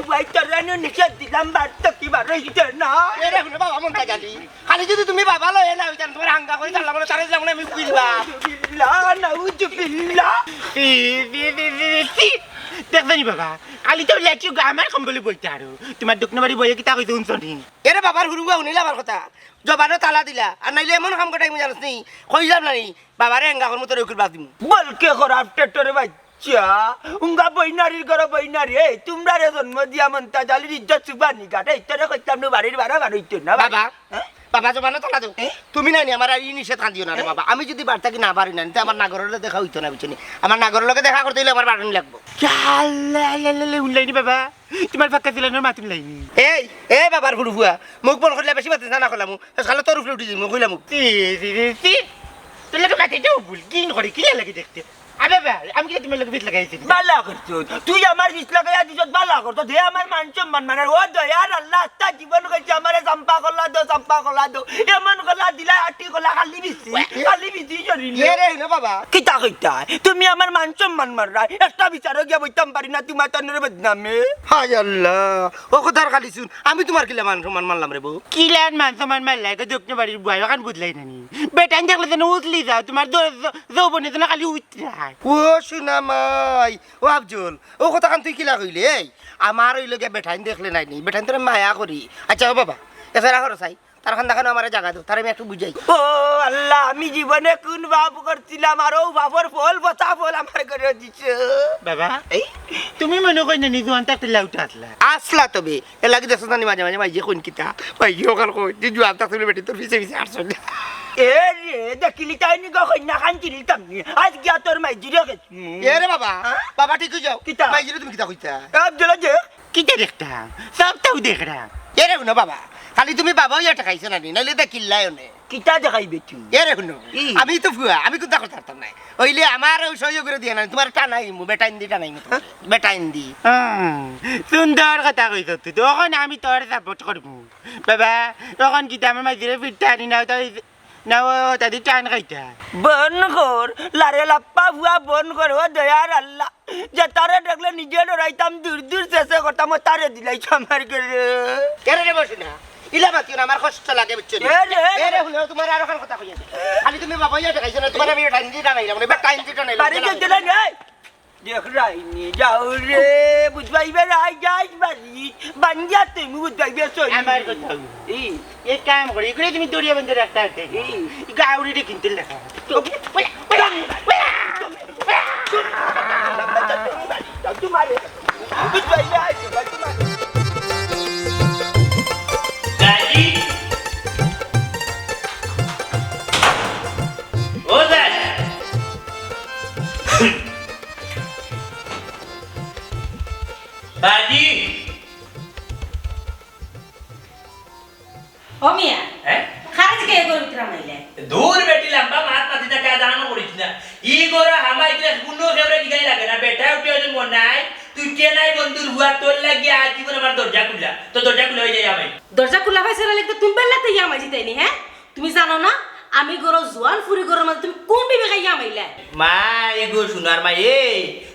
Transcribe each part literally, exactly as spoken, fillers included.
ভাই, তোরে নু নিষেধ দিলাম, বার থাকি বার অইতে না। এরে হুনো বাবা, মনটা জানি। খালি যদি তুমি বাবা লইয়া না অইতায়, তুমার হাঙ্গা করি চাল্লা বলে, তারে যেমন আমি বুঝবা। নাউজুবিল্লাহ, নাউজুবিল্লাহ। ছি, ছি, ছি, ছি, ছি। দেখছো নি বাবা, খালি তো লেচু গা আমার কম্বলে বইতে আরো। তুমার দক্ষিণ বাড়ি বইয়ে কিতা কইছে হুনছো নি? এরে বাবার হুরুবা হুনিলা আমার কথা। জবানো তালা দিলা। আর নাইলে এমন কাম কটাইমু জানোস নি? কইলাম না নি? বাবারে এঙ্গা করমু তোরে উকিল বাদ দিমু। বলকে খারাপ টেটরে বাচ্চা। উঙ্গা বইনারির ঘরো বইনারি। এই, তুমরারে জন্ম দিয়া মন্তাজ আলীর ইজ্জত সুবানি কাটে। এই, তোরে কইতাম নু বাড়ির বারা বার অইতো না। বাবা, হ্যাঁ? বাবা, জবানো তালা দেও। এ? তুমি নাই নি আমার আর ই নিষেধ কান্দিও না রে এ? বাবা। আমি যদি বার থাকি না বাড়ি না নিতে আমার নাগরর লগে দেখা অইতো না, বুঝছো নি? আমার নাগরর লগে দেখা করতে অইলে আমার বাড়ি লাগবো। ইয়াল্লা, ইয়াল্লা, ইয়াল্লা, উল্লাইনি বাবা। তুমার ফাক্কা দিলানোর মাতুন লাইনি। এই, এ বাবার হুরুফুয়া, মুখ বন্ধ করিলা বেশি মাতিস না, না করলাম। খালো তোর উপরে উঠি যাইমু, কইলাম। ছি, ছি, ছি, ছি। তোর লগে মাতে তো ভুল, কি করে, কি লাগে দেখতে? আবে বা, আমি কি তুমার লগে বিষ লাগাইছি? বালা করছো। তুই আমার বিষ লাগাইয়া দিছস, বালা করছস। হে আমার মান সম্মান মারার। ও দয়ার আল্লাহ, আস্তা জীবন কইছে আমারে চাম্পা কলা দো, চাম্পা কলা দো। এমন কলা দিলা, আটি কলা, খালি বিষ। খালি বিষ, শরীর। এ রে, না বাবা। কিতা কইতায়? তুমি আমার মান সম্মান মাররায়। একটা বিচারো গিয়া বইতাম পারি না, তুমার তানুরে বদনামে। হায় আল্লাহ, ও কথার খালি শুন, আমি তুমার কিলা মান সম্মান মারলাম রে বউ? কিলান মান সম্মান মারলাই, গো দক্ষিণ বাড়ির বুয়াই, অখান বুঝলাই না নি? বেটাইন দেখলে যেন উতলি যাও, তুমার যৌ-, যৌ-, যৌবনে যেন খালি উতরায়। ও সোনা মাই, ও আফজল, ও কথাখান তুই কিলা কইলে? এই, আমার অইলো গিয়া বেটাইন দেখলে নাই নি, বেটাইন তোরে মায়া করি। আচ্ছা ও বাবা, এছাড়া করো চাই। তার খান্দা খানো আমারে জাগা দেও, তারে আমি একটু বুঝাই। ও আল্লাহ, আমি জীবনে কুন পাপ করছিলাম, আর অউ পাপর ফল, পচা ফল আমার ঘরে দিছো। বাবা, এই, তুমি মনো কইন নি জুয়ান থাকতে লাউটা আছলা? আছলা তবে, এর লাগি দেখছো না নি মাঝে মাঝে মাইয়ে কইন কিতা? মাইয়ে অখান কইন, যে জুয়ান থাকতে বেটি তোর পিছে পিছে আছলা। এ রে, দেখিলি তাই নি গো, কইন না খান চিনিতাম নি। আইজ গিয়া তোর মাইজিরে গেছি। এ রে বাবা, হ্যাঁ? বাবা ঠিক অই যাও। কিতা? মাইজিরে তুমি কিতা কইতা? এ আফজল যে কিতা দেখতাম? সবতাউ দেখরাম। এরে হুনো বাবা, খালি তুমি বাবা অইয়া ঠেকাইছো না নি, নাইলে দেখিলাই অনে। কিতা দেখাইবে তুই? এরে হুনো, ই। আমি তো ফুয়া, আমি কুন্তা করতাম পারতাম নায়। অইলে আমার অউ সহযোগ করি দিয়া না, তুমার টানাইমু, বেটাইন দি টানাইমু তুমার। হ্যাঁ? বেটাইন দি। হুম, সুন্দর কথা কইছস তুই। অখন আমি তোর support করমু। বাবা, অখন কিতা আমার মাইজিরে ফিরতে আনি না, তাই না, ও তাদি টান খাইতা। বন কর, লারে লাপ্পা ফুয়া বন কর, ও দয়ার আল্লাহ। যে তারে দেখলে নিজে ডরাইতাম, দূর দূর শেষে করতাম, ও তারে দিলাই আমার ঘরে। এরে রে বসি না, ইলা মাতিও না, আমার কষ্ট লাগে, বুঝছো নি? এ রে, এ রে। এরে হুনো, তুমার আরো খান কথা কইয়া দি। খালি তুমি বাবা অইয়া ঠেকাইছো না, তুমারে আমি টাইম দি টানাইলাম, এবার টাইম দি টানাইলাম। বাড়ি গেলাম। গেলে নেই। দেখরায়নি, যাও রে, বুঝবাইবে রাই যাইস বাড়ি, বান্দিয়া তুই বুঝবাইবে সই। আমার কথা হলো, এই, এক কাম করি, এগুলো তুমি দরিয়া বন্দরে একটা হাতে, এই। এই গাউরিটা কিনতে লেখা। তো, গাড়ি, ও গাড়ি। বাজি। ও মিয়া, হ্যাঁ? খারাজ কে গরু ভিতরে হামাইলে? দূর বেটি, লম্বা মাত মাতি না, কাজ আনো করিস না। ই গরু হামাই দিলে কুনু কেউরে জিগাই লাগে না, বেটা উঠে ওজন মন নাই। তুই কে নাই বন্ধুর হুয়া, তোর লাগি আজীবন আমার দরজা খুলা। তো দরজা খুলা অই যায় হামাই। দরজা খুলা পাইছে না লাগতে তুমি বেল্লাতে ইয়া মাঝি তাইনি, হ্যাঁ? তুমি জানো না, আমি ঘরো জুয়ান ফুরি ঘরর মাঝে তুমি কুন বিবেকে ইয়া মাইলা? মা, এগো সোনার মা, এ,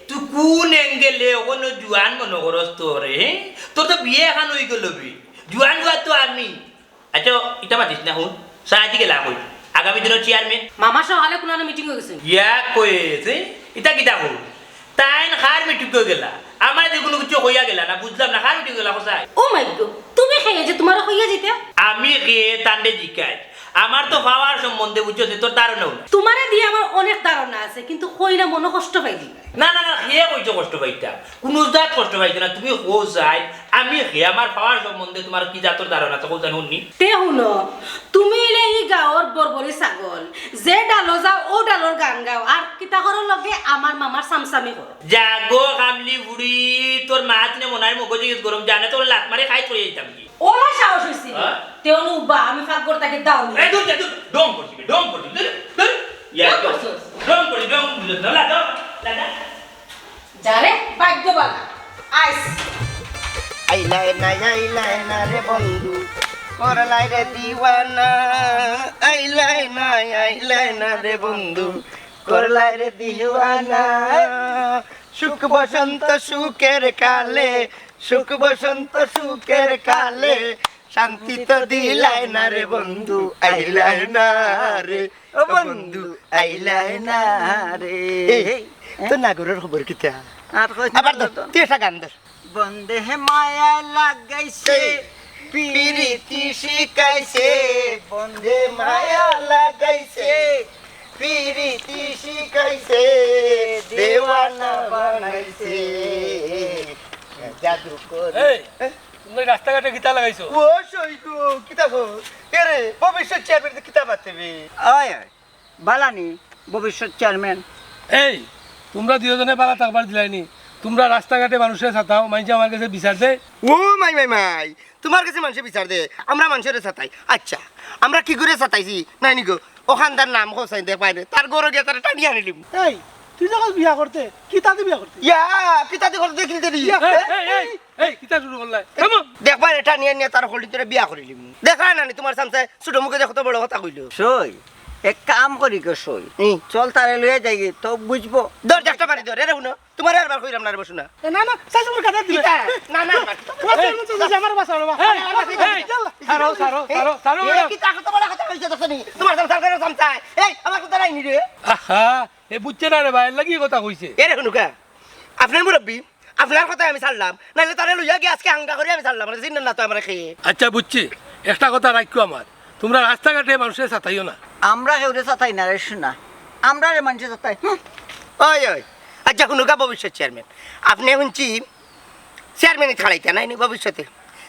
তুই কুন angle-এ অখনো জুয়ান মনো করস তোরে, হে? তোর তো বিয়া এখান অই গেল বে। জুয়ান জুয়ান তো আমি। আচ্ছা, ইতা মাতিস না, হুন। সারাদি গেলা কই? আগামী দিনর চেয়ারম্যান। মামা সকালে কুনানো meeting অই গেছে। ইয়া কইছে, ইতা কিতা কই? তাইন কার meeting-ও গেলা? আমারে যে কুনু কিছু কইয়া গেলা না, বুঝলাম না, কার meeting-ও গেলা, কসাই? ও মাই গড, তুমি কে যে তুমারে কইয়া যাইতে? আমি কে তানরে জিকাই? আমার তো পাওয়ার সম্বন্ধে বুঝছো যে তোর ধারণাও নাই। তুমারে দিয়া আমার অনেক ধারণা আছে, কিন্তু কইলে মনো কষ্ট পাইলি না। না, না, না, কে কইছে কষ্ট পাইতাম? কুনু জাত কষ্ট পাইতো না। তুমি কও চাই, আমি কে, আমার পাওয়ার সম্বন্ধে তুমার কি জাতর ধারণা আছে, কও চাই হুনি? তে হুনো, তুমি অইলে ই গাঁওর বরবরি ছাগল, যে ডালো যাও, অউ ডালোর গান গাও, আর কিতা করো লগে আমার মামার সামসামি করো। যা গো কামলি বুড়ি, তোর মাত নে মনাই মগজ ইউজ গরম জানে, তোর লাত মারি খাই করে দিতাম কি? ওরা সাহস অইছে। হ্যাঁ? তে অনু বা আমি ফাঁক করতে গিয়ে দাও নি। এই দূর যা, দূর। ঢং করছি, ঢং করছি, দূর, দূর। ইয়া, ঢং করছস? ঢং করি, ঢং বুঝছ না, লাগা, লাগা। যারে ভাগ্যবালা, আইস। আইলায় না, আইলায় না রে বন্ধু, করলায় রে দিওয়ানা। আইলায় না, আইলায় না রে বন্ধু, করলায় রে দিওয়ানা। সুখ বসন্ত সুখের কালে, সুখ বসন্ত সুখের কালে, শান্তি তো দিলায় না রে বন্ধু, আইলায় না রে। ও বন্ধু, আইলায় না রে। এই, তোর নাগরের খবর কিতা? আর কইস না আবার ধর, তো। তুই একটা গান ধর। বন্ধে মায়া লাগাইছে, পিরিতি শিখাইছে, বন্ধে মায়া লাগাইছে, পিরিতি শিখাইছে, দেওয়ানা বানাইছে। জাদু করে। এই, তুমি রাস্তাঘাটে কিতা লাগাইছো? ও সই গো, কিতা গো? এরে, ভবিষ্যৎ চেয়ারম্যান কিতা মাতবে? ওই, ওই, বালানি, ভবিষ্যৎ চেয়ারম্যান। এই, তোমরা দুইজনে বালা থাকবার দিলাইনি। তোমরা রাস্তাঘাটে মানুষরে সাতাও, মাইনষে আমার গেছে বিচার দেয়। ও মাই, মাই, মাই, তুমার গেছে মানষে বিচার দেয়, আমরা মানষরে সাতাই। আচ্ছা, আমরা কিগুরে সাতাইছি? নাইনি গো, অখানতার নাম হোসাইন দে পাইনে, তার ঘরো গিয়া তারে টানিয়া আনিলিমু। এই, তুই যখন বিয়া করতে, কিতাদি বিয়া করতে? ইয়া, কিতাদি করতে দেখিলতে নি। ইয়া। এই, এই, এই, এই, কিতা শুরু করলায়? থামো। দেখবায় রে, টানিয়া আনিয়া তার হকলদি তোরে বিয়া করিলিমু। দেখলায় না নি, তুমার চামচায় ছোট মুখে দেখো তো বড় কথা কইলো। সই, এক কাম করি গো সই। হুম। চল তারে লইয়া যাইগি, তো বুঝবো। ধর, দেখটা মারি ধর, এরে হুনো। তুমারে আরবার কইরাম না রে, বসো না। এ, না, না, চাচা, আমার কাঁধে দিবে। কিতা? না, না, না। তোমার এই, চাচা, চাচা, আমার বাঁচাও রে বাবা। এই, আমার বাঁচাও। এই, ইয়াল্লা। ছাড়ো, ছাড়ো, এই, ছাড়ো, ছাড়ো, এই, ছাড়ো। কিতা কত বড় কথা কইছো দেখছো নি? তুমার চামচার ঘরর চামচায়। এই, আমার কথা নাই নি রে। আহা, এ বুঝছে না রে ভাই, এর লাগি কথা কইছে। এরে হুনুকা, আপনার মুরব্বি, আপনার কথায় আমি ছাড়লাম, নাইলে তারে লইয়া গিয়া আজকে হাঙ্গা করি আমি ছাড়লাম, মানে চিনলেন না তো আমারে খেয়ে। আচ্ছা বুঝছি, একটা কথা রাখিও আমার, তুমরা রাস্তাঘাটে মানষরে সাতাইও না। আমরা কেউরে সাতাই না রে সোনা, আমরারে মানষে সাতাই। হুম। ওই, ওই, আচ্ছা হুনুকা ভবিষ্যৎ চেয়ারম্যান, আপনে হুনছি চেয়ারম্যানি খাড়াইতা নায় নি ভবিষ্যতে?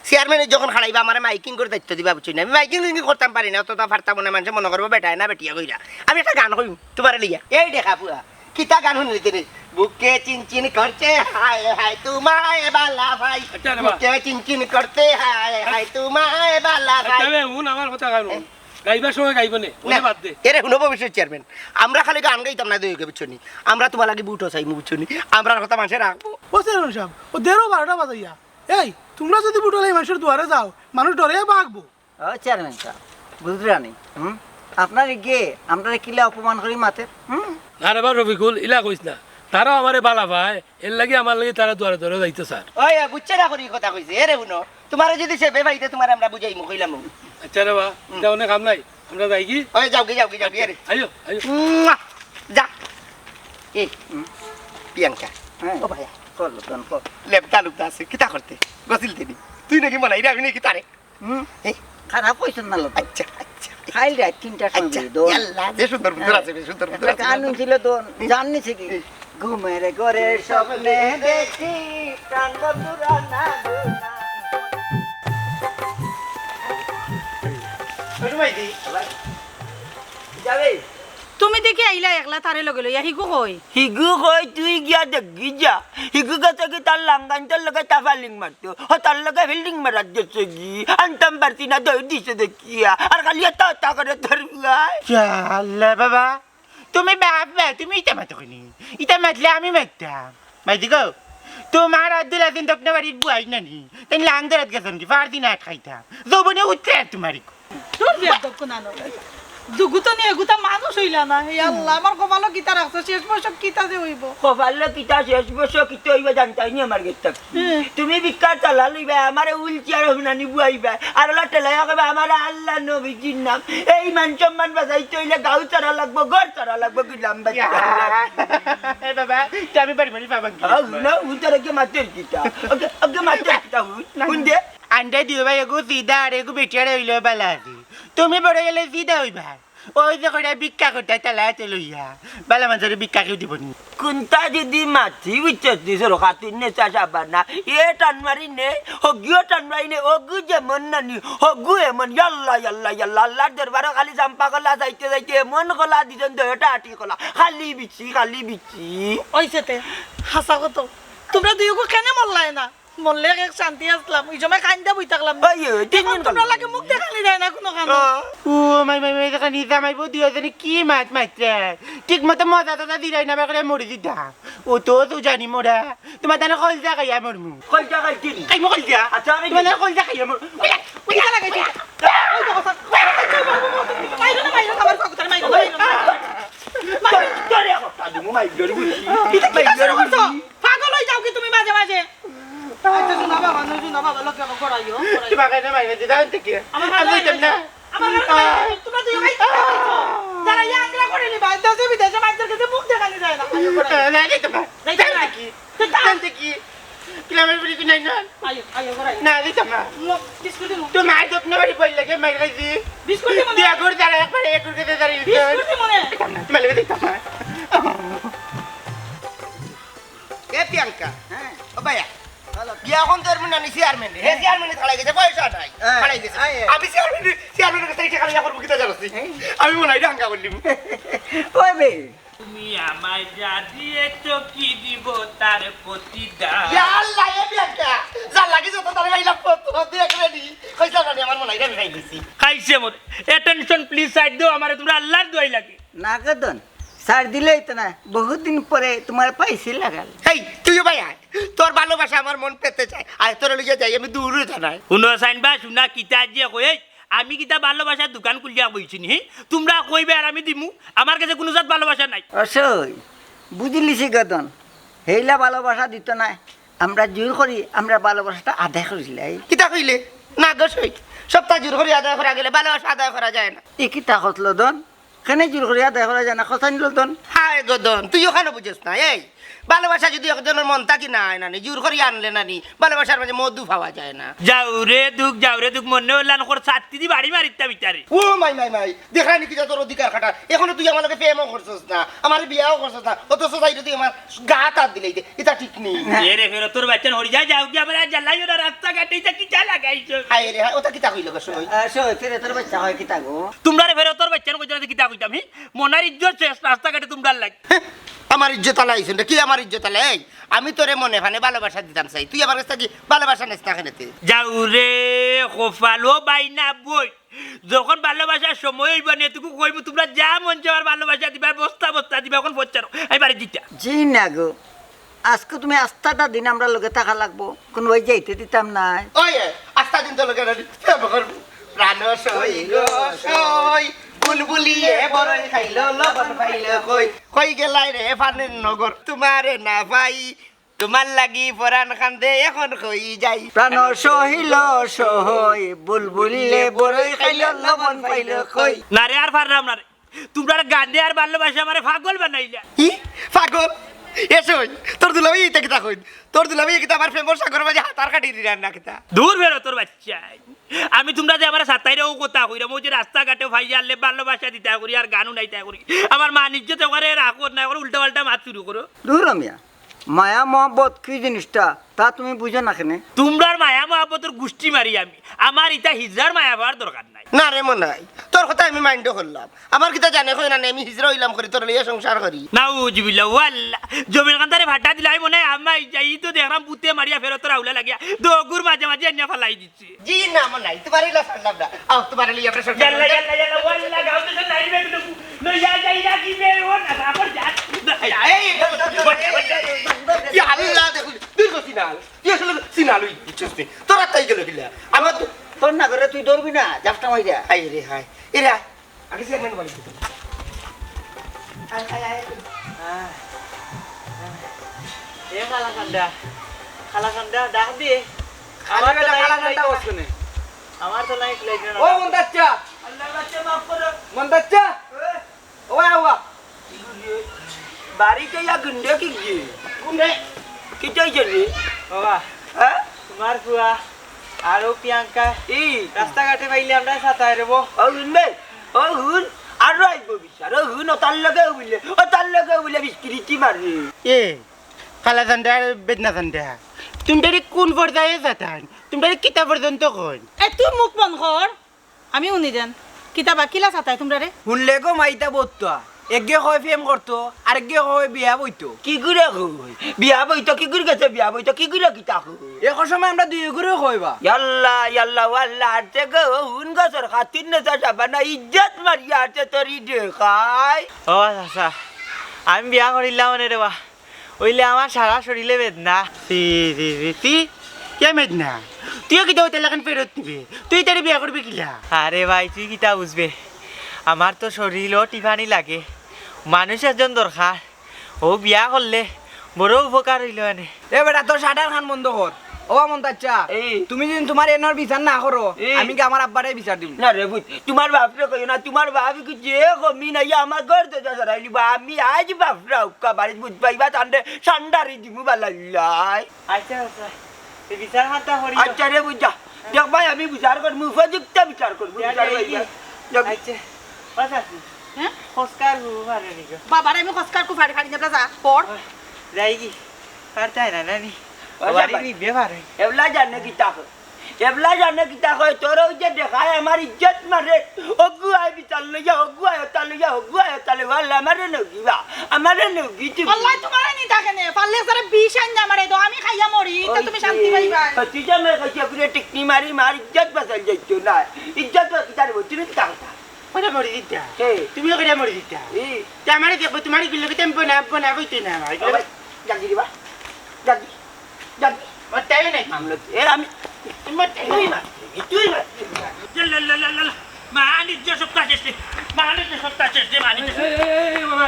চেয়ারম্যানি যখন খাড়াইবা আমারে মাইকিং করি দায়িত্ব দিবা, বুঝছো নি? আমি মাইকিং টিকিং করতাম পারি না, অততা পারতাম না, মানষে মনো করবো বেটায় না বেটিয়ে কইরা। আমি একটা গান কইমু তুমারে লইয়া, এই দেখা পুয়া। কিতা গান হুনলি রে? বুকে চিনচিন করছে হায় হায় তোমায় বালা ভাই। আচ্ছা রে বা। বুকে চিনচিন করছে হায় হায় তোমায় বালা ভাই। আচ্ছা রে, হুন আমার কথা গান হুন। গাইবার সময় গাইবো নে, ওটা না, বাদ দে। এরে হুনো ভবিষ্যৎ চেয়ারম্যান, আমরা খালি গান গাইতাম না দইকে, বুঝছো নি? আমরা তুমার লাগি ভোটও চাইমু, বুঝছো নি? আমরার কথা মানষে রাখবো। ও চেয়ারম্যান সাব, ও দেড় বারোটা বাজাইয়া। এই, তুমরা যদি ভোটর লাগি মানষর দুয়ারে যাও, মানুষ ডরে ভাগবো। ও চেয়ারম্যান সাব, বুঝরা নি? হুম? আপনারে গিয়ে আমরারে কিলা অপমান করি মাতের? হুম? না রে বা রফিকুল, ইলা কইস না। তারাও আমারে বালা পায়, এর লাগি আমার লাগি তারা দুয়ারে দুয়ারে যাইতো চার। ওই, ওই, বুঝছে না করি কথা কইছে। এরে হুনো, তুমারে যদি সে বেবাইতে তুমারে আমরা বুঝাইমু, কইলাম। আচ্ছা রে বা, হুম। ইটা অনেক কাম নাই, আমরা যাইগি? ওই, যাওগি, যাওগি, যাওগি, আরে। আইও, আইও। মুয়া! যা। এই, হুম। প্রিয়াঙ্কা। হ্যাঁ। ও ভাইয়া। কর, লোকজন, কর। লেপটা লুপটা আছে, কিতা করতে? গছিল দেনি। তুই নাকি মনাই রে, আমি নাকি তারে? হুম? এই। খারাপ অইছে না লোক। আচ্ছা, আচ্ছা। কাইল রাইত তিনটার সময় আচ্ছা, বুঝি, দোন। ইয়াল্লা, যে সুন্দর সুন্দর হ্যাঁ। আছে, বে, সুন্দর সুন্দর একটা আছে। গান হুনছিল, দোন। হুম। জাননি সে কি? এই। ঘুমের ঘরে স্বপ্নে দেখি, প্রাণ বন্ধুরা না গো না। ওই সময় দি। যাবে? তুমি দেখি আইলা একলা তারে লগে লইয়া, হিগু কই? হিগু কই তুই গিয়া দেখগি যা। হিগু গেছে কি তার লাঙ্গাইন্তর লগে তাফালিং মারতো। ও তার লগে ফিল্ডিং মারাত গেছে গি। আনতাম পারছি না, দৌড় দিছে দেখিয়া। আর খালি এতা এতা করে তোর বিয়ায়। চাল্লা বাবা, তুমি বাপ বা, তুমি ইতা মাতো কেনে? ইতা মাতলে আমি মাততাম। মাইদি গো, তুমার আব্দুল আজিম দক্ষিণ বাড়ির বুয়াই নানি? তাই লাং ধরাত গেছন কি? ফার দিন আটকাইতাম। যৌবনে উঠতে আর তুমারি। তোর বেয়াদব কোনানো। দুগুতো নিয়ে এগুতা মানুষ অইলা না। হে আল্লাহ, আমার কপালো কিতা রাখছে, শেষ বয়স কিতা যে অইবো। কপালো কিতা, শেষ বয়স কিতা অইবো জানতায় নি আমার গেছে থাকি। হুম। তুমি ভিক্ষার থালা লইবায়, আমারে হুইল চেয়ারো হুনানি বুয়াইবায়। আর অলা ঠেলাইয়া কইবায়, আমার আল্লাহ নবীজির নাম। এই মান সম্মান বাঁচাইতে অইলে গাঁও ছাড়া লাগবো, ঘর ছাড়া লাগবো, গিলাম বাচ্চা। এ বাবা, তে আমি বাড়ি বাড়ি বাবা গিয়ে আউ, না, হুন তারা কে মাতের কিতা? ওকে, ওকে মাতের কিতা হুন? না। হুন দে। আন্ডা দিও ভাই, এগু সিধা আর এগু বেটিয়ার অইলে বালা আছে। তুমি বড় গেলে সিধা অইবা। ওই যে কইরা ভিক্ষা করতে তালা হাতে লইয়া। বালা মানষরে ভিক্ষা কেউ দিবো নি। কুন্তা যদি মাতি বুঝছস নি, সরো খাতির নে চাষা বানা। এ টান মারি নে, হগিও টান মারি নে, হগু যেমন নানি, হগু এমন। ইয়াল্লা, ইয়াল্লা, ইয়াল্লা, আল্লাহর দরবারো খালি জাম্পা কলা যাইতে যাইতে এমন কলা দিছইন, দহটা আটি কলা। খালি বিচি, খালি বিচি। অইছে তে, হাছা কথা। তুমরা দুইওগু কেনে মরলায় না? মরলে এক শান্তি আছলাম, ই সময় কাইন্দা বই থাকলাম। ওই, ওই, তিন অখন দিন তুমরার কাইন্দা। লাগি মুখ দেখানি যায় না কুনুখানো। ও। ও মাই, মাই, মাই, দেখানি, জামাই বউ দুইওজনে কি মাত মাতরা। ঠিক মতো মজা টজা দিরায় না, বেকারে মরি দিতা। ও তো, তো জানি মরা। তুমার দানে কলজা খাইয়া মরমু। কলজা খাইতে নি? খাইমু কলজা। আচ্ছা, আমি তুমার দানে কলজা খাইয়া মরমু। ওই, ওই। কিতা লাগাইছে? ওই দেখো, স্যার। মাইরো না, মাইরো না, আমার কাকুতারে মাইরো না, মাইরো না। তোরে কথা দিমু, মাইর ধরবি। কিতা, কিতা শুরু করছো? মাইরে দিদা, আনতে কি? আমার আমি ভালো কইতাম লাগে না। না। আমার ভালো লাগে না। তোমরা দুই ভাই কি করছো? যারা ইয়াংরা করে নি, ভাই, দেশে বিদেশে মানুষের কাছে মুখ দেখানি যায় না। আইও, করে। না, যাইতাম না। যাইতাম না। যাইতাম কি? যাইতাম। যাইতাম কি? ক্লাবের বাড়ি কি নাই না? আইও, আইও, করে আইও। না, যাইতাম না। ম-, বিস্কুট দিমু। তো মার যত্ন বাড়ি বললে কে মার খাইছি? বিস্কুট দিমু না। তুই একবার দাঁড়া, একবার একবার করে দাঁড়িয়ে দিতে। বিস্কুট দিমু না। যাইতাম না, তোমার লগে যাইতাম না। এ প্রিয়াঙ্কা, হ্যাঁ। ও ভাইয়া, বলো। বিয়া অখন তোর মনে নি চেয়ারম্যান, হে হ্যাঁ। চেয়ারম্যানে থালাই গেছে, পয়সা নাই, হ্যাঁ। থালাই গেছে। আয়, আয়। আমি চেয়ারম্যান, চেয়ারম্যানের কাছে টেকা লইয়া করবো কিতা জানোস নি? হ্যাঁ। আমি মনে হয় হাঙ্গা করলিম। ওই বে। তুমি আমায় যা দিয়েছো কি দিব তার প্রতিদান। ইয়া আল্লাহ, এ বিয়াটা, যা লাগি যত তারে পাইলাম, কত দেখ রে নি। কইছিলাম না নি, আমার মনে হয় আমি পাই গেছি। খাইছে মোর। Attention please, side দেও আমারে, তোমরা আল্লাহর দোয়াই লাগে। না গো দন, ছাড় দিলেই তো না, বহুত দিন পরে তোমার পাইছি লাগাল। এই, তুইও ভাই আয়, তোর ভালোবাসা আমার মন পেতে চায়, আয় তোরে লইয়া যাই আমি দূরে থানায়। হুনো সাইন বা, শুনা কিতা যে কই, এই, আমি কিতা ভালোবাসার দোকান খুলিয়া বইছি নি? হি? তোমরা কইবে আর আমি দিমু, আমার কাছে কোনো জাত ভালোবাসা নাই। অসই, বুঝিলিছি গো দন, হেইলা ভালোবাসা দিত নায়, আমরা জোর করি, আমরা ভালোবাসাটা আদায় করিলাই। কিতা কইলে? না গো সই, সবটা জোর করি আদায় করা গেলে ভালোবাসা আদায় করা যায় না। এ কিতা কতলো দন? কেনে জোর করি আদায় করা যায় না, কথা নিল দন। হায় গো দন, তুই ওখানে বুঝস না। এই, ভালোবাসা যদি একজনের মন থাকি না আয় না নি, জোর করি আনলে না নি, ভালোবাসার মাঝে মধু পাওয়া যায় না। যাও রে দুঃখ, যাও রে দুঃখ, মনে হইলান কর ছাত্তি দি বাড়ি মারিতাম ইতারে। ও মাই, মাই, মাই, দেখরায় নি কিতা তোর অধিকার খাটা। এখনো তুই আমার লগে প্রেমও করছস না, আমার বিয়াও করছস না, অথচ তাই তুই আমার গাত আত দিলে ইতে, ইতা ঠিক নি। এরে ফেরতর বাচ্চান হরি যায়, যাও কি আবার আর জ্বালাই ওরা রাস্তাঘাটে ইতা কিতা লাগাইছো? হায় রে হায়, ওটা কিতা কইল গো সই? আহ, সই, ফেরতর বাচ্চা হয় কিতা গো? তোমরা রে ফেরতর বাচ্চান কইতে না কিতা কইতাম, হি? মনার ইজ্জত শেষ, রাস্তাঘাটে তোমরার লাগি। হ্যাঁ, আমার ইজ্জত আলা আইছন রে, কি আমার ইজ্জত আলা? এই, আমি তোরে মনে প্রাণে ভালোবাসা দিতাম চাই, তুই আমার কাছ থাকি ভালোবাসা নেস না কেনেতে? যাও রে, কপাল, ও ভাই না বই, যখন ভালোবাসার সময় অইবো নে, তুকু কইমু, তোমরা যা মন চায় আমার ভালোবাসা দিবা, বস্তা বস্তা দিবা, অখন পয়সা নাও, আমি বাড়ি দিতা। জি না গো, আজকে তুমি আস্তাটা দিন আমরা লগে থাকা লাগবো, কোনো ওই যাইতে দিতাম নায়। ওই, আস্তা দিন তো লগে রাখি, প্রেম করবো। প্রাণ সই গো সই, বুলবুলিয়ে বড়ই খাইল, লবণ পাইল কই। কই গেলাই রে ফানের নগর, তোমারে না পাই, তোমার লাগি পরাণ কান্দে, এখন কই যাই। প্রাণ সহিল সহই, বুলবুলিয়ে বড়ই খাইল, লবণ পাইল কই। না রে, আর পারলাম না রে। তোমরার গানে আর ভালোবাসা আমারে পাগল বানাইলা। কি? পাগল? এ সই, তোর দুলাভাই ইতা কিতা কইন? তোর দুলাভাই কিতা আমার প্রেমর সাগর মাঝে হাতার কাটি দিরা না কিতা? দূর বেরো তোর বাচ্চা। আমি তোমরা যে আমারে সাতাইরে ও কথা কইরাম, ওই যে রাস্তাঘাটে ভাই আনলে ভালোবাসা দিতা করি আর গানও নাইতা করি। আমার মান ইজ্জত ওখানে রাখো না, ওখানে উল্টা পাল্টা মাত শুরু করো। দূর মিয়া, মায়া মহব্বত কি জিনিসটা তা তুমি বুঝো না কেনে? তোমরার মায়া মহব্বতর গুষ্টি মারি আমি, আমার ইতা হিজরার মায়া পাওয়ার দরকার নাই। না রে মনাই, তোর কথা আমি মাইন্ডও করলাম। আমার কিতা জানে কই না নে, আমি হিজরা অইলাম করি, তোর লইয়া সংসার করি। নাউজুবিল্লাহ, ওয়াল্লাহ। জমির কান্দারে ভাটা দিলাই মনে হয়, আম্মা, এই যে, ই তো দেখলাম বুতে মারিয়া ফেরত রাহুলা লাগিয়া, দগুর মাঝে মাঝে আনিয়া ফালাই দিছে। জি না মনাই, তোমার ইলা ছাড়লাম না। আও, তোমার লইয়া আমরা সংসার করি। ইয়াল্লা, ইয়াল্লা, ইয়াল্লা, ওয়াল্লাহ, গাও তো নাই রে, লইয়া যাই রাখি বে, ও না, আবার যা। এই, এই, এই, এই, এই, ইয়া আল্লাহ, দেখো, দীর্ঘ সিনাল। তুই আসলে সিনাল, ওই বুঝছস নি? তোর আত্মাই গেল কিলা? আমার তো তোর না করে তুই ধরবি না, জাফটা মাইরা। আই রে হায়। এরা আগে চেয়ারম্যান বাড়ি থেকে। আয়, আয়, আয়। এ কালা কান্দা, কালা কান্দা, ডাক দে। আমার তো নাই কালা কান্দা বসবে না। আমার তো নাই লাইট না। ও মন্দাচ্চা। আল্লাহর বাচ্চা মাফ করো। মন্দাচ্চা। এ? ও বাবা। বাড়িতে ইয়া গুন্ডে কি গি? গুন্ডে? কিতা অইছে রে? বাবা, হ্যাঁ? তোমার ফুয়া আর ও প্রিয়াঙ্কা ই? রাস্তাঘাটে পাইলে আমরা সাতায় রেবো। ও হুন বে, ও হুন, আরো আইবো বিচার। ও হুন, ও তার লগে বুলে, ও তার লগে বুলে বিস্কিরিটি মারে। এ, কালা জান্ডা, বেদনা জান্ডা। তুমরারে কোন পর্যায়ে যাতান? তুমরারে কিতা পর্যন্ত কইন? এ, তুই মুখ বন্ধ কর। আমি হুনি দেন। কিতা বা কিলা সাতায় তোমরারে? হুনলে গো মাইতা বত্তা। একগে কয় প্রেম করতো, আরেকগে কয় বিয়া বইতো। কি করে কয়? বিয়া বইতো, কি করে গেছে বিয়া বইতো, কি করে কিতা কয়? এখন সময় আমরা দুই করে কই বা। ইয়াল্লা, ইয়াল্লা, ওয়াল্লা, আটে গো, হুন গো সরকার, তিন নেতা সাবানা, ইজ্জত মারিয়া আটে তোরি দেখাই। ও চাচা, আমি বিয়া করিলাম নে রে বা। অইলে আমার সারা শরীরে বেদনা। ছি, ছি, ছি, ছি। কে বেদনা? তুইও কিতা অইতে লাখান ফেরত নিবে? তুই তারে বিয়া করবি কিলা? আরে ভাই, তুই কিতা বুঝবে? আমার তো শরীরও টিফানি লাগে। মানুষ একজন দরকার। ও বিয়া করলে বড় উপকার অইলো এনে। এ বেটা, তোর শাটার খান বন্ধ কর। ও আমন্তা চাচা, এই। তুমি যদি তুমার এনর বিচার না করো, এই। আমি কি আমার আব্বারে বিচার দিমু? না রে পুত, তুমার বাপরে কইও না, তুমার বাপ কি যে কমি নাই আমার ঘর তো যা সরাইলি বা, আমি আইজ বাপরা উক্কা বাড়ি বুঝ পাইবা, তান্ডে সান্ডারি দিমু বালাল্লাই। আচ্ছা, আচ্ছা, এই বিচার হাতা করি। আচ্ছা রে বুঝা, দেখ ভাই, আমি বিচার করমু, উপযুক্ত বিচার করমু, যা, বিচার যাই করমু। কি? যা। আচ্ছা, আচ্ছা। হ্যাঁ? খসকার হু পারে নি গো। বাবারে আমি খসকার কু ফাড়ি ফাড়ি নেবলা যা, পড়। যাই কি? পারতায় না, নানি। আচ্ছা, বাড়ি ভাই। নিবে পারে। এবলা জানে কিতা কয়? এবলা জানে কিতা কয়? তোর ওই যে দেখায় আমার ইজ্জত মারে। অগু আয় বিচার লইয়া, অগু আয় ওটা লইয়া, অগু আয় ওটা লইয়া। আল্লাহ, আমারে নগিবা, আমারে নগি তুমি। আল্লাহ তোমারে নি থাকে নে। পারলে সারা বিষ আইন না আমারে দাও, আমি খাইয়া মরি, তে ওই তুমি যে শান্তি পাইবা। তুই যে আমার কাছে পুরো টিকনি মারি, মার ইজ্জত বাঁচাল যাইতো না। ইজ্জত বাঁচাল তুমি কিতা কথা? ওটা মরি দিতা। কে? তুমিও করে মরি দিতা। এই। তে আমারে দেখবো, তোমার ইগুলো কি টেম্পো না, আব্বো না, কইতে না আমার। ও ভাই, ডাক দিবা। ডাক দি। ডাক দি। মোর টাইমে নাই। মামলা কি? এ, আমি, তুই মোর টাইমে তুই নাই। মার, তুই মার। লা, লা, লা, লা, লা। মানিজ্য সত্তা শেষ রে। মানিজ্য সত্তা শেষ রে, মানিজ্য সত্তা। এই, এই, এই, বাবা।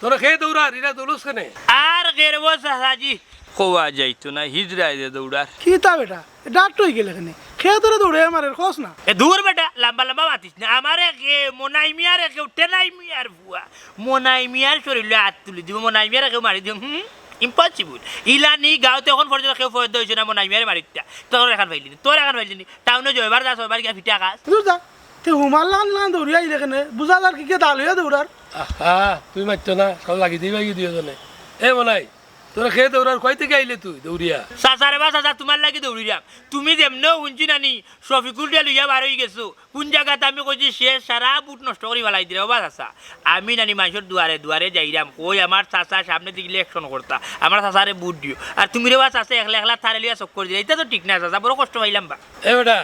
তোরা খেয়ে দৌড়া, রিরা দৌড়স কেনে? আর গেরবো চাচাজি। কোয়া যাইতো না, হিজড়ায় যে দৌড়ার। কিতা বেটা? এ ডাক্তার হয়ে গেলে কেনে? খেয়ে তোরে দৌড়ে মারের, খোঁজ না। এ দূর বেটা, লম্বা লম্বা মাতিস না। আমারে কে, মনাই মিয়ারে কেউ, টেনাই মিয়ার ফুয়া। মনাই মিয়ার শরীরে হাত তুলি দিব, মনাই মিয়ারে কেউ মারি দিব। হুম, impossible। ইলা নি গাঁওতে এখন পর্যন্ত কেউ ফয়দা হইছে না মনাই মিয়ারে মারিতা। তোর এখন পাইলি নি, তোর এখন পাইলি নি। টাউনে জয়বার যা, ছয়বার গিয়া ফিটা খাস। দূর যা। তে হুমার লান লান দৌড়িয়া আইলে কেনে? বুঝা যার কি কে দাল হইয়া দৌড়ার। আহা, তুই মারতো না, সব লাগি দিবা কি দুইজনে। এ মনাই, তোরা খেয়ে দৌড়ার কই থেকে আইলে তুই দৌড়িয়া? চাচা রে বা চাচা, তোমার লাগি দৌড়িলাম। তুমি যেমনে হুনছি নানি, শফিকুলরে লইয়া বার হই গেছো। কোন জাগাত আমি কইছি শেষ, সারা বুট নষ্ট করি ফালাই দিলে। ও বা চাচা, আমি নানি মানষর দুয়ারে দুয়ারে যাইরাম, কই আমার চাচা সামনে দিকে election করতা, আমার চাচারে বুট দিও। আর তুমি রে বা চাচা একলা একলা তারে লইয়া চক্কর দিলে, ইটা তো ঠিক না চাচা, বড় কষ্ট পাইলাম বা। এ বেটা,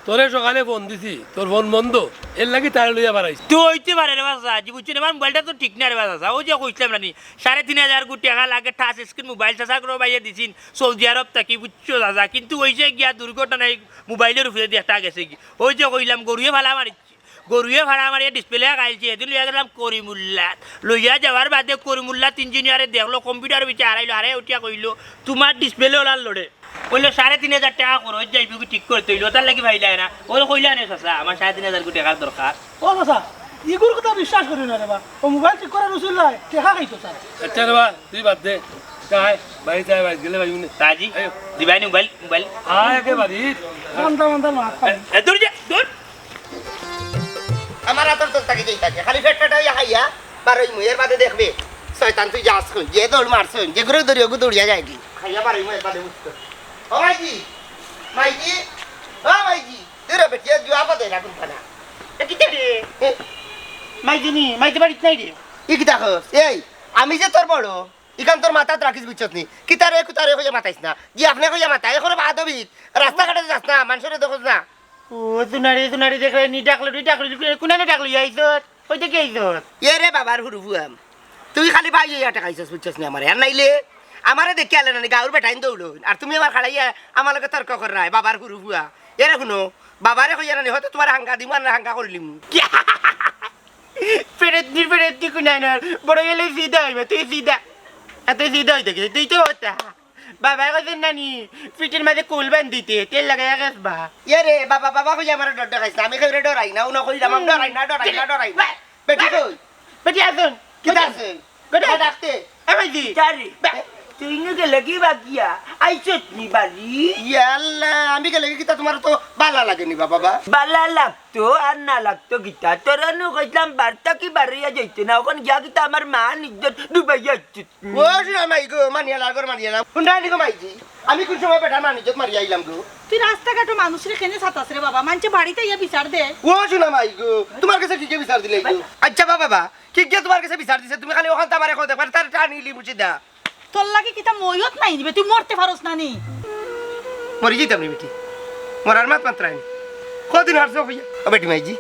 তোরে সকালে ফোন দিছি, তোর ফোন বন্ধ, এর লাগি তারে লইয়া বাড়াইছি। তো হইতে পারে রে বা চাচা, জি বুঝছো না, আমার মোবাইলটা তো ঠিক না রে বা চাচা। ওই যে কইছিলাম নানি, সাড়ে তিন হাজার কোটি টাকা লাগে touch screen মোবাইল চাচা করে বাইয়ে দিছিন সৌদি আরব থাকি, বুঝছো চাচা, কিন্তু ওই যে গিয়া দুর্ঘটনায় মোবাইলর উপরে দিয়ে একটা গেছে কি, ওই যে কইলাম গরুয়ে ফালা মারিছে, গরুয়ে ফালা মারিয়া display খাইছে, এদিন লইয়া গেলাম করিমুল্লাত, লইয়া যাওয়ার বাদে করিমুল্লাত ইঞ্জিনিয়ারে দেখলো, কম্পিউটার পিছে হারাইলো, হারাই উঠিয়া কইলো, তোমার display ওলার লড়ে। কইলো, সাড়ে তিন হাজার টাকা খরচ যাইব কি ঠিক করতে হইলো, তার লাগি ভাইলায় না। ওরে কইলা নে চাচা, আমার সাড়ে তিন হাজার কোটি টাকার দরকার। ও চাচা, ইগুর কথা বিশ্বাস করি না রে বা। ও মোবাইল ঠিক করার উসুল নাই, টেকা খাইতো স্যার। আচ্ছা রে বা, তুই বাদ দে। যা আয়, বাড়ি যা, বাড়ি গেলে ভাই উনি। তাজি, আয়। দিবাই নি মোবাইল, মোবাইল। আয় একে বাড়ি। মানতা, মানতা, মানতা। এ, এ, দূর যা, দূর। আমার আতর তোর তাকে যেই থাকে, খালি পেট পেট হইয়া খাইয়া, বারোই মুয়ের বাদে দেখবে। শয়তান তুই যাস কই, যে দৌড় মারছইন, যে ঘুরে দৌড়ি, ওগু দৌড়িয়া যায়গি। খাইয়া বারোই মুয়ের বাদে উঠতো। ও মাইজি, মাইজি, ও মাইজি, দূর বেটি, জুয়া বাদে না কোন পানা। এ কিতা রে? এ? মাইজি নি, মাইজি বাড়িত নাই রে। ই কিতা কস? এই, আমি যে তোর বড়, ইখান তোর মাথাত রাখিস বুঝছস নি? কিতারে কুতারে কইয়া মাতাইস না। জি আপনে কইয়া মাতা, এখন বাদবিক। রাস্তাঘাটে যাস না, মানষরে দেখোস না। ও, জুনারি, জুনারি, দেখলে নি, ডাকলো নি, ডাকলো নি, কুনানে ডাকলো, ইয়া আইছত? কইতে কি আইছত? এ রে বাবার হুরু ফুয়াম। তুই খালি ভাই ইয়া টেকাইছস, বুঝছস নি আমারে? আর নাইলে আমারে দেখি আলে নানি গাউর বেটাইন দৌড়ইন। আর তুমি আমার খাড়াইয়া আমার লগে তর্ক কররায়, বাবার হুরু ফুয়া। এরে হুনো, বাবারে কইয়া নানি, হয়তো তোমার হাঙ্গা দিমু আর না হাঙ্গা করিলিমু। পেরেতনি, পেরেতনি কুনানর। বড় গেলে সিধা হইবে, তুই সিধা। আর তুই সিধা হইতে গেলে, তুই তো হতা। বাবায় কইছইন নানি, পিঠর মাঝে কুল বান্ধিতে, তেল লাগাইয়া গেছ বা। এ রে, বাবা, বাবা কইয়া আমারে ডর দেখাইছ না। আমি কেউরে ডরাই না, উনো কইলাম, আমি ডরাই না, ডরাই না, ডরাই না। বেটি কই? বেটি আছইন। কিতা আছে? বেটি। হ্যাঁ, ডাকতে। এ ভাইজি। চারি। বে- তুই নু গেলে কি বাগিয়া? আইছত নি বাড়ি? ইয়া আল্লাহ, আমি গেলে কিতা তোমার তো বালা লাগে নি বাবা বা? বালা লাগতো আর না লাগতো কিতা? তোরে নু কইছলাম বাড়ি থাকি বারইয়া যাইতে না, অখন গিয়া কিতা আমার মান ইজ্জত ডুবাইয়া আইছত নি? ও সোনা মাই গো, মানিয়া লাগ, মানিয়া লাগ। হুনরায় নি গো মাইজি, আমি কোন সময় বেটা মান ইজ্জত মারিয়া আইলাম গো? তুই রাস্তাঘাটো মানুষরে কেনে সাতাস রে বাবা, মানষে বাড়িত আইয়া বিচার দে। ও সোনা মাই গো, তোমার কাছে কিগে বিচার দিলে গো? আচ্ছা বাবা বা, কিগে তোমার কাছে বিচার দিছে? তুমি খালি অখানতা আমারে কও দেখবা, তার টানি লিমুচি দা। তোর লাগি কিতা মইয়ত নাই নিবে? তুই মরতে পারস না নি? মরি যাইতাম নি বেটি। মরার মাত মাত্রায় নি। কদিন হারছো কইয়া? ও বেটি মাইজি,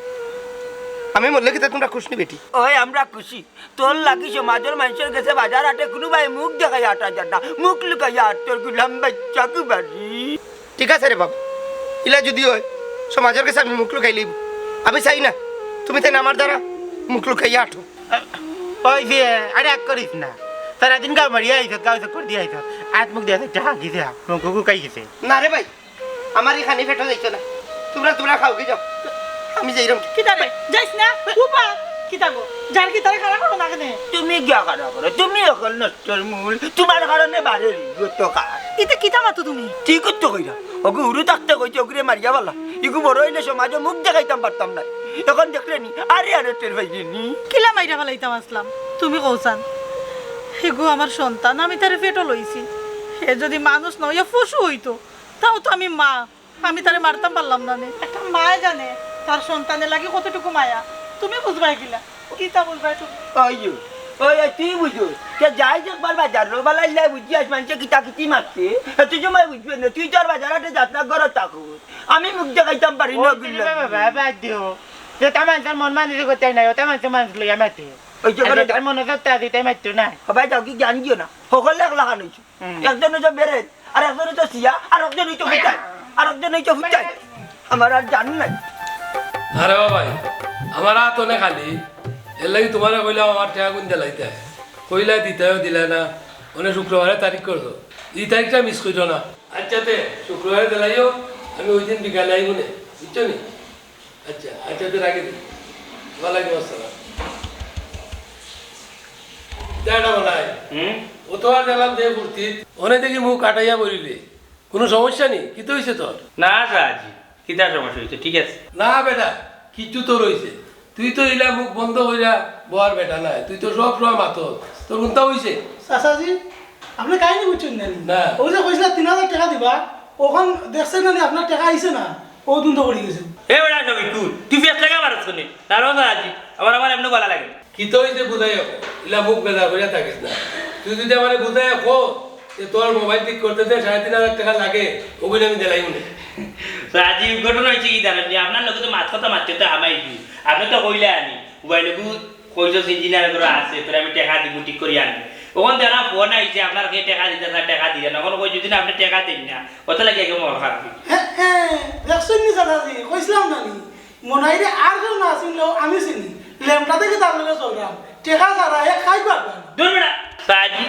আমি মরলে কিতা তোমরা খুশ নি বেটি? ওই আমরা খুশি। তোর লাগি সমাজর মানষর গেছে বাজার হাটে কুনুবায় মুখ দেখাইয়া আটা যায় না। মুখ লুকাইয়া আটর গুলাম বাইচ্চা কুবারি। ঠিক আছে রে বাবা, ইলা যুদি অয়, সমাজর গেছে আমি মুখ লুকাই লইমু। আমি চাই না তুমি তাইন আমার দ্বারা মুখ লুকাইয়া আটো। ওই যে, আরে রাগ করিস না। সারাদিন গাউ মারিয়া আইছত, গাউ চক্কর দিয়া আইছত। আত মুখ দিয়া থাকতে হাগি দিয়া, মুখ কুকাই গেছে। না রে ভাই, আমার ইখানি পেটো যাইতো না। তুমরা, তুমরা খাও কি যাও, আমি যাইরাম। কিতা রে? যাইস না? উবা, কিতা গো? যার কিতারে খাড়া করো না কেনে? তুমি গিয়া খাড়া করো, তুমি অকল নষ্টর মূল, তুমার কারণে বাড়ির গত কার। ইতা কিতা মাতো তুমি? ঠিক তো কইরা, ওগু হুরু থাকতে কইছি, ওগুরে মারিয়া ফালা। ইগু বড় অইলে সমাজো মুখ দেখাইতাম পারতাম না। অখন দেখলে নি, আরে আরে টের পাইলে নি। কিলা মাইরা ফালাইতাম আছলাম, তুমি কওছান। ইগু আমার সন্তান, আমি তারে পেটো লইছি। হে যদি মানুষ না অইয়া পশু অইতো, তাও তো আমি মা, আমি তারে মারতাম পারলাম না নে। একটা মায় জানে তার সন্তানের লাগি কতটুকু মায়া, তুমি বুঝবায় কিলা? কিতা বুঝবায় তুমি? ওই যে, ওই, ওই, তুই বুঝো, তে যাই যে একবার বাজার লো, বালা ইল্লাই বুঝি আস, মানষে কিতা কিতি মারছে, এত সময় বুঝবে না, তুই তো আর বাজার হাটে যাস না, ঘরো থাকো। আমি মুখ দেখাইতাম পারি না, ওই যে বিল্লা। বাবা, বাবা, বাদ দিও। যেটা মানষর মন মানুষ করতে নাই, ওটা মানষর মানুষ লইয়া মারতে। ওই যে আর ঘরে যেটার মনে করতে আছে, তাই মারতো না। সবাই যাও কি জ্ঞান দিও না, সকলে এক লাখান অইছে। হুম। একজন অইছে বেরেন, আর একজন অইছে সিয়া, আর একজন অইছে হুতাই, আর একজন অইছে হুতাই। আমার আর জান নাই। আরে বাবাই, আমার আত অনেক খালি, এর লাগি তুমারে কইলাম আমার টেকা কুন দিলাইতায়। কইলা দিতায়ও দিলা না, অনে শুক্রবারে তারিখ করছো। ই তারিখটা মিস করিও না। আচ্ছা তে, শুক্রবারে দিলাইও, আমি ওই দিন বিকালে আইমু নে, বুঝছো নি? আচ্ছা, আচ্ছা, তো রাখি দিই। ওয়ালাইকুম আসসালাম। দেখ না মনাই, হুম? ও তো আর দেখলাম যে ফুর্তি, অনে দেখি মুখ আটাইয়া বলিলে। কুনু সমস্যা নি? কিতা অইছে তোর? না, চাচাজি, কিতা সমস্যা অইছে? ঠিক আছে। না বেটা, কিচ্ছু তোর অইছে। তুই তো ইলা মুখ বন্ধ কইরা বওয়ার বেটা নায়। তুই তো সব সময় মাতস। তোর কুনতা অইছে? চাচাজি, আপনে কাহিনী বুঝছইন না নি? না। অউ যে কইছিলা তিন হাজার টেকা দিবা, অখন দেখছইন না নি আপনার টেকা আইছে না? অউ দুন্দো পড়ি গেছে। এ বেটা, সবই তুই, তুই ফেস লাগা মারস কেনে? দাঁড়াও না আজি, আবার আমার এমনে গলা লাগে। কিতা অইছে বুঝাইয়া ক, ইলা মুখ বেজার করিয়া থাকিস না। তুই যদি আমারে বুঝাইয়া ক, যে তোর মোবাইল ঠিক করতে যে সাড়ে তিন হাজার টেকা লাগে, অগুইন আমি দিলাইমু নে। তো আজি ঘটনা অইছে কি জানেন নি? আপনার লগে তো মাত কথা মাততে তো হামাইছি। আপনে তো কইলা আনি, মোবাইল কইছস ইঞ্জিনিয়ার ঘরো আছে, তোরে আমি টেকা দিমু, ঠিক করি আনবে। অখন দেখলাম ফোন আইছে, আপনার কে টেকা দিতা না, টেকা দিতা না। অখন কই যদি না আপনে টেকা দেইন না, অত লাগি আগে মন খারাপ অইছে। হে, হে, দেখছইন নি চাচাজি, কইছিলাম না নি? মনাইরে আর কেউ না চিনলেও আমি চিনি। লেমটা থাকি তার লগে চলরাম। টেকা ছাড়া হে খাই পারবা না। দূর বেটা। চাচাজি,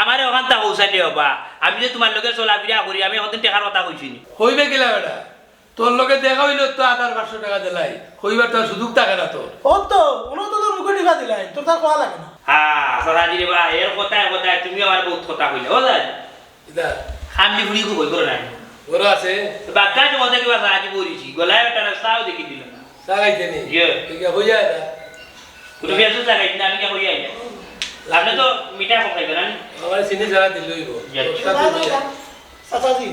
আমারে অখানতা কওছাইন রে বাবা। আমি যে তুমার লগে চলাফিরা করি, আমি অখন টেকার কথা কইছি নি। কইবে কিলা বেটা? তোর লগে দেখা অইলে তো আধার পাঁচশো টেকা দিলাই, কইবার তো আর সুযোগ থাকে না তোর। ও তো, অনো তো তোর মুখে টিপা দিলাই, তোর তার কওয়া লাগে না। হ্যাঁ, চাচাজি রে বা, এর কথায় কথায় তুমি আমার বহুত কথা কইলে, ও চাচাজি। ইতা? খামলি ফুড়ি কই, ঘরো নাই? ঘরো আছে। বাক্কা যে কথা কিবা চাচাজি বলিছি, গলায় বেটার চাও দেখি দিল না। চা খাইতে নি? ইয়ে। ঠিক আছে, হইয়া এটা। তুমি বেশি চা খাইতে না, আমি কে হইয়া এটা? আপনে তো মিঠা কম খাইবা না নি? আমার চিনি ছাড়া দিলে অইব। ইয়ে। তোর সাথে হইয়া। চাচাজি,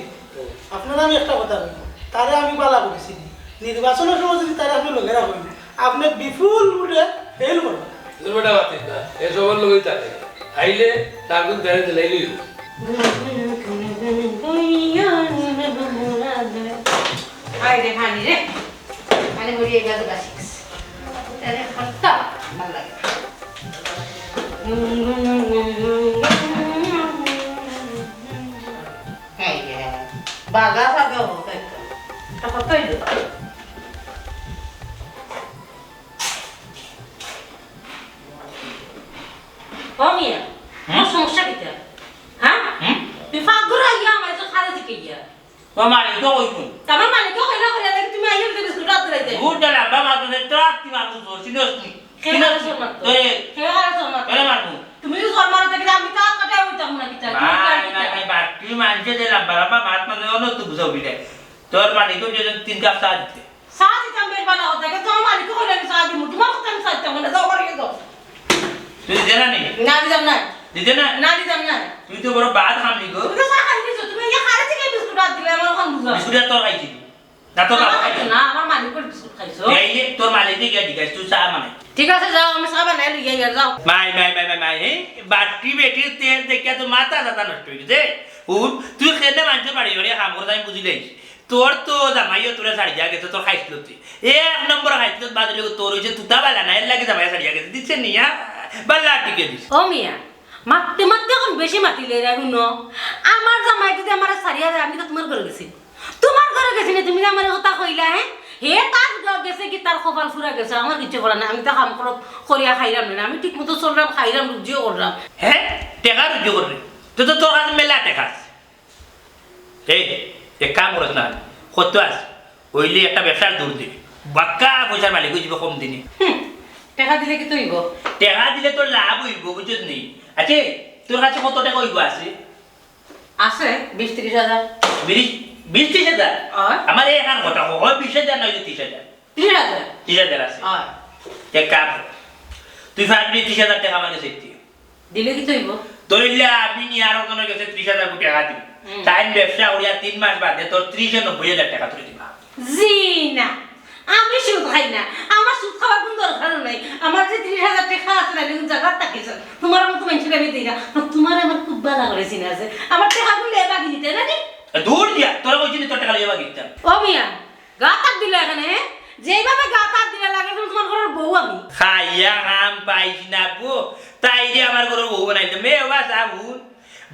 আপনারে আমি একটা কথা কই, তারে আমি বালা করি চিনি। নির্বাচনর সময় যদি তারে আপনে লগে রাখইন, আপনে বিপুল ভোটে ফেইল করবা। দুর্বটা মাতিস না, এ সবার লগেই থাকে। আইলে তার গুণ বেড়ে দিলেই লইব। আয় রে পানি রে, পানি ভরিয়ে গেল গাছ। তাহলে খরচা ভালো লাগে। এই যে, বাগা বাগা হোক একদম। তা কত হইল? ও মিয়া, হুম? তোর সমস্যা কিতা? হ্যাঁ? হুম? তুই ফাঁক ঘুরে আইয়া আমার তো খারে দিকে গিয়া। তোর মালিক তো কই কোন? আমার মালিক তো কইলা কইলা দেখি তুমি আইয়া তো বিস্কুট আত দিলাই দে। গুড দে লাম্বা মাতো দে, তোর আত্তি মাতো জোর, চিনস তুই? কে চিনস মারে তুই? জোর মারতো? তোরে। কে মারে জোর মারতো? তোরে মারবো। তুমি যদি জোর মারো দেখি আমি তো আত কাটাই হইতাম না কিতা? তুমি নাই, কাটি নাই, নাই, বাট, তুই মানছে যে লাম্বা লাম্বা মাত মানে অন্য তো বুঝাও বিলে। তোর মালিক তো যে তিন কাপ চা দিতে। চা দিতাম বেশ ভালো হতো। এখন তোমার মালিক কইলে আমি চা দিমু। তোমার কথা আমি চা দিতাম না। যাও, বাড়ি যাও। তুই দিতে না নি? না দিতাম না। দিতে না? না দিতাম না। তুই তো বড় বাদ হামলি গো। তুমি তো চা খাই দিছো। তুমি ইয়া খারে থেকে বিস্কুট আত দিলে আমার ওখান বুঝো। বিস্কুট আর তোর খাইছি। না তোর বাবা আমার খাইছে। না, আমার মালিকর বিস্কুট খাইছো। এই যে তোর মালিক দিয়ে গিয়া জিজ্ঞাস, তুই চা মানে। ঠিক আছে, যাও, আমি চা বানাই লই যাই, যাও। মাই, মাই, মাই, মাই, মাই, এই বাটি বেটির তেল দেখিয়া তো মাথা সাথা নষ্ট হইছে। হুন, তুই কেনে মানষর বাড়ি বাড়ি কাম করছ আমি বুঝিলাই। তোর তো জামাইও তোরে ছাড়িয়া গেছে, তোর খাইছলত। এক নম্বর খাইছলত বাদ হইলে তোর হইছে তুতা বালা না, এর লাগি জামাই ছাড়িয়া গেছে। দিছে নিয়া, বালা টিকে দিছে। ও মিয়া, মাততে মাততে এখন বেশি মাতিলে রে, হুনো। আমার জামাই যদি আমারে ছাড়িয়া যায়, আমি তো তোমার ঘরে গেছি। তোমার ঘরে গেছি না, তুমি যে আমার কথা কইলা, হ্যাঁ? হে তার গ-, গেছে কি তার কপাল ফুরা গেছে, আমার কিচ্ছু করার নাই। আমি তো কাম কর-, করিয়া খাইলাম না, আমি ঠিক মতো চললাম, খাইলাম, রুজিও করলাম। হ্যাঁ? টেকা রুজি করলে? তো, তো তোর কাছে মেলা টেকা আছে। এই, এক কাম করস না, কত আছে? অইলে একটা ব্যবসার দৌড় দে। বাক্কা পয়সার মালিক অই যিবে কম দিনে। হুম, টেকা দিলে কিতা অইবো? টেকা দিলে তোর লাভ অইবো, বুঝছস নি? আচ্ছা, তোর কাছে কত টেকা অইবো আছে? আছে বিশ ত্রিশ হাজার। বিশ, বিশ ত্রিশ হাজার? অয়। আমার এই এখান কথা কও, অয় বিশ হাজার না অইলে ত্রিশ হাজার? ত্রিশ হাজার। ত্রিশ হাজার আছে? অয়। এক কাম কর, তুই পারবি ত্রিশ হাজার টেকা আমার কাছে দিতে? দিলে কিতা অইবো? ধরিলা আমি নিয়া আরক জনর গেছে ত্রিশ হাজার টেকা দিমু। হুম। তাইন ব্যবসা করিয়া তিন মাস বাদে তোর ত্রিশে নব্বই হাজার টেকা তুলি দিবা। জি না, আমি সুদ খাই না, আমার সুদ খাওয়ার কুনু দরকারও নাই। আমার যে ত্রিশ হাজার টেকা আছে না, এগুন জাগাত থাকি স্যার, তুমার মতো মানষরে আমি দেই না। আর তুমারে আমার খুব ভালা করি চিনা আছে, আমার টেকাগুন লইয়া ভাগি দিতে না নি? এ, দূর দিয়া, তোরে কইছি নি তোর টেকা লইয়া ভাগি দিতাম? ও মিয়া, গাত আত দিলা কেনে, হে? যেইভাবে গাত আত দিলা লাগে যেন তুমার ঘরর বউ আমি। খাইয়া কাম পাইছ না গো, তাইরে আমার ঘরর বউ বানাইলে। মেয়ে বাবা সাবুন,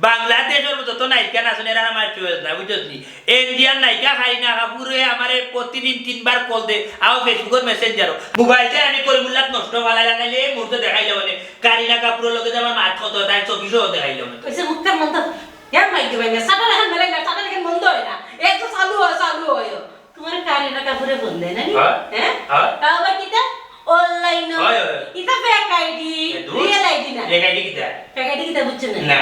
বাংলাদেশর যত নায়িকা আছইন, এরা আমার choice না, বুঝছস নি? ইন্ডিয়ান নায়িকা কারিনা কাপুরে আমারে প্রতিদিন তিনবার call দে, আও Facebook-র Messenger-ও। মোবাইল দিয়া আমি কলিমুল্লাত নষ্ট ফালাই লাগাইলে, এই মুহূর্তে দেখাইলে মানে, কারিনা কাপুরর লগে যে আমার মাত কত, তাই চোখে সহ দেখাইলে মানে। ওই যে মুখটা বন্ধ, ইয়ার মাইক দিবাই না, শাটার এখন মেলাই না, শাটার এখন বন্ধ হয় না, এই তো চালু হয়, চালু হয়। তুমারে কারিনা কাপুরে ফোন দেয় না নি? হ্যাঁ? হ্যাঁ? হ্যাঁ। তাও আবার কিতা? Online-ও। হয়, হয়। ইতা fake আইডি, এ, দূর। Real আইডি না। Fake আইডি কিতা? Fake আইডি কিতা বুঝছো না? না।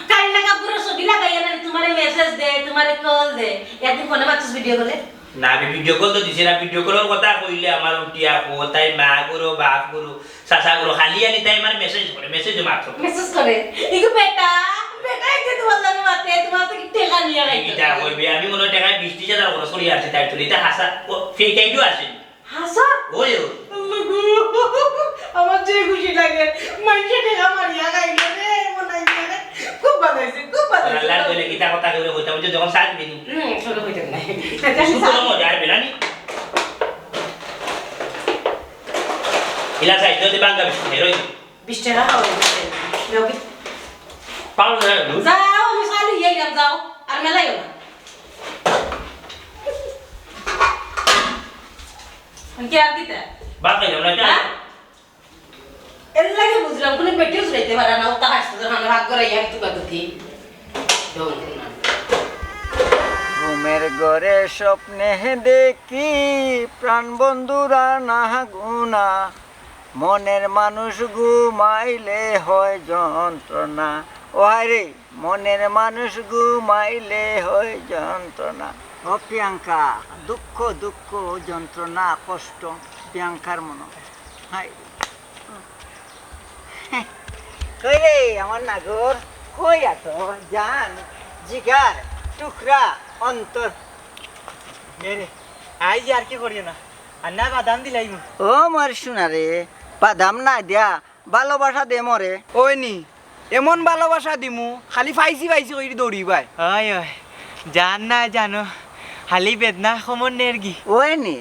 কারিনা কাপুরর ছবি লাগাইয়া না, তুমারে message দেয়, তুমারে call দেয়। একদিন ফোনে মাতছস video call-এ? না, আমি video call তো দিছি না। Video call-র কথা কইলে আমার উঠিয়া কো, তাই মা করো, বাপ করো, চাচা করো, খালি আনি তাই আমার message করে, message-ও মাত্র। Message করে? ইগু বেটা, বেটা এই যে তুমার লগে মাতে, তুমার তো কি টেকা নিয়া এই রাখতে কিতা হবে? কইবে? আমি মনে হয় টেকায় বিশ ত্রিশ হাজার খরচ করি আসছি তাই চলে। এটা হাসা, ও, fake আইডিও আসে। হাসা? ওই, ওই। আমার যে খুশি লাগে, মানষে টেকা মারিয়া খাইলে রে, মনে হয় রে। খুব ভালা হইছে, খুব ভালা হইছে। আল্লাহর দোলে কিতা কথা কইবে, কইতাম যে যখন সাজ বিনি। হুম, ছোট হইতাম না। শুধু মজা আর বেলানি। ইলা সাইজ যদি বাঙ্গা বেশি বেরোয়। বিশ টেকা খাওয়া অইছে। নেও কি? পাও না, দুধ। যাও, আমি খালি এই যাও, যাও। আর মেলাইও না। আমি কি আর দিতে? ভাত খাইলাম না, চা। হ্যাঁ? এর লাগি বুঝলাম, কুনু বেটিও চুরাইতে পারে না, ও তার আসতে ধরে আমার ভাগ করে ইয়ার তুকা তুকি। ঢং না। ঘুমের ঘরে স্বপ্নে দেখি প্রাণ বন্ধুরা না গুনা, মনের মানুষ ঘুমাইলে হয় যন্ত্রণা। ও হায় রে, মনের মানুষ ঘুমাইলে হয় যন্ত্রণা। ও প্রিয়াঙ্কা, দুঃখ, দুঃখ, যন্ত্রণা, কষ্ট, প্রিয়াঙ্কার মনো। হায় রে। কই রে আমার নাগর, কই আছো জান, জিগার টুকরা, অন্তর। নে রে, আইজ আর কি করিও না, আর না বাদাম দিলাইমু। ও মোর সোনা রে, বাদাম না দিয়া ভালোবাসা দে মোরে। ওই নি, এমন ভালোবাসা দিমু, খালি ফাইছি ফাইছি কইরি দৌড়িবায়। ওই ওই, জান না জানো, খালি বেদনা কমর নেরগি। ওই নি,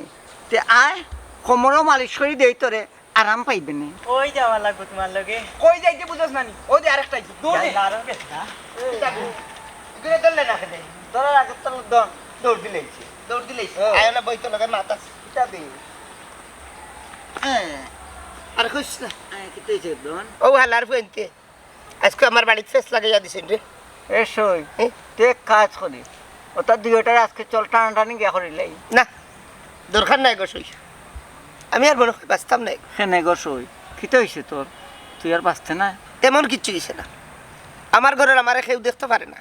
তে আয়, কমরও মালিশ করি দেই তোরে, আরাম পাইবে নি। ওই যাওয়া লাগবো তোমার লগে। কই যাইতে বুঝছ না নি? ওই দে আরেকটা আইছে, দৌড় দে। যাই, আরো বেদনা। এই, যাবো। ইগুরে ধরলে না কেনে? ধরার আগে তো দৌড়, দৌড় দিলে আইছে। দৌড় দিলে আইছে। ও। আয় না বই তো লগে মাথা। কিতা দে? হ্যাঁ। আর কইস না। হ্যাঁ, কিতা হইছে দন? ও হালার ফুয়েন্তে। আজকে আমার বাড়িত ফেস লাগাইয়া দিছেন রে। এ সই, এ? তুই এক কাজ করি, ওটা দুইটার আজকে চল টানাটানি গিয়া করিলাই। না, দরকার নাই গো সই, আমি আর মনে হয় বাঁচতাম নাই। কেনে গো সই, কিতা হইছে তোর? তুই আর বাঁচতে না? তেমন কিচ্ছু হইছে না, আমার ঘরের আমারে কেউ দেখতে পারে না।